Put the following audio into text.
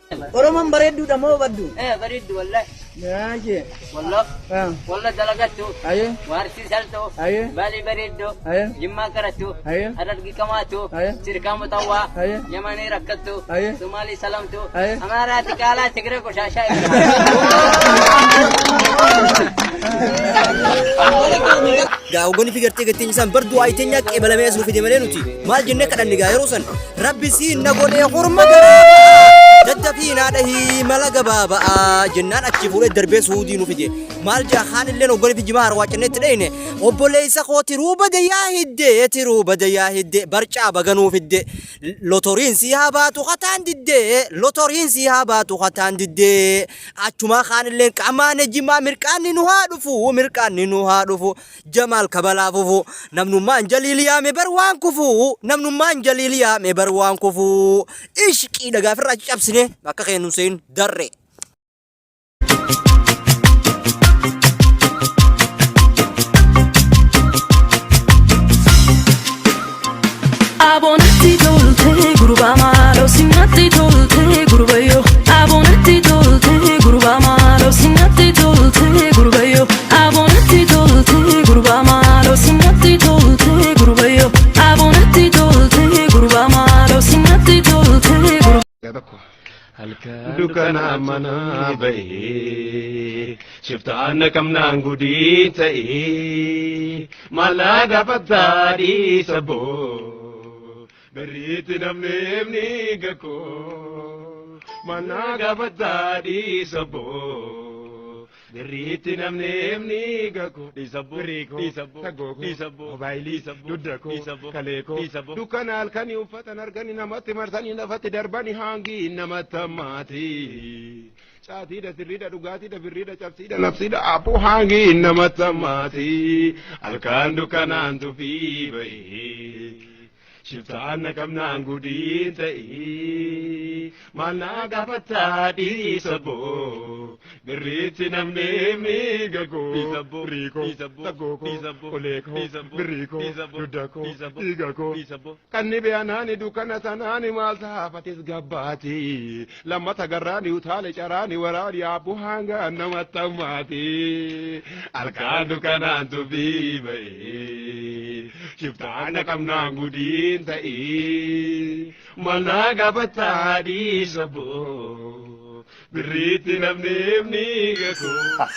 Oromoon bareedduudha moo baddu? Bareeddu wallahi. Yaajee. Wallah. Wallah dalagattu. Aye. Waarsii saltoo. Aye. Baalii bareeddoo. Aye. Jimmaa karattu. Aye. Harargee kamaatu. Aye. Sirkaa mutawwaa. Aye. Yamanii rakkattu. Aye. Somaalii salamtu. Aye. Amaaraa xiqaalaa Tigree qoshaashaa. Gaa hogganni fi gartee gattiin isaan bar du'aa iteenyaa qeebalamee as nu fide malee nuti maal jennee kadhanne gaa yeroo san rabbi siin na godhee horma garaa daddafii naa dhahii mala gabaaba'aa jennaan achi fuudhee darbee suudii nu fide maal jaa kaan illeen hogganni fi jimaa harwaa cennee itti dhayne obboleessa koo tiruu bade yaa hidde tiruu bade yaa hidde barcaa baganuu fidde lotoriin sii haa baatu kataan didde lotoriin sii haa baatu kataan didde Achumaa kaanilleen qamaane jimaa mirqaanni nu haa dhufu mirqaanni nu haa dhufu Jamaal kabalaa fufu namnummaan jaliil yaame bar waan kufu namnummaan jaliil yaame bar waan kufu ishqii dhagaa firraa cabsine akka keenu seen darre. Aboonatti toltee gurbaa maaloo sinatti toltee gurbayyoo. Aboonatti toltee gurbaa maaloo sinatti toltee gurbayyoo. Aboonatti toltee gurbaa maaloo sinatti toltee gurbayyoo. Aboonatti toltee gurbaa maaloo sinatti toltee gurbaa. Halkan dukkana mana bahee shiftaan naqamnaan gudii ta'ee maalaa gaafataa dhiisa boo birriitti namni ni gakoo maalaa gaafataa dhiisa boo birriitti namni ni gakoo dhiisa boo dhiisa boo dhiisa boo moobaayilii dugda koo kalee koo dukkana halkanii uffatan arganii namatti marsanii lafatti darbanii haangii namatti hammaati. Caatiidha sirriidha dhugaatiidha birriidha cabsiidha nafsiidha abboo haangii namatti hammaati. Halkan dukkanaan tufii bahee. Shiftaan naqamnaan gudii ta'ee maal naa gaafataa dhiisa boo birriitti namni miiga koo riikoo saggoo koo olee koo birrii koo dugda koo dhiiga koo kanni beeyanaani dukkana sanaani maal taafatis gabbaati lammata garraani utaale caraani waraani abboo hanga namatti hammaati halkan dukkanaan tufii bahee shiftaan naqamnaan gudiin ta'ee manaa gaafataa dhiisa boo birriitti namni ni gakoo.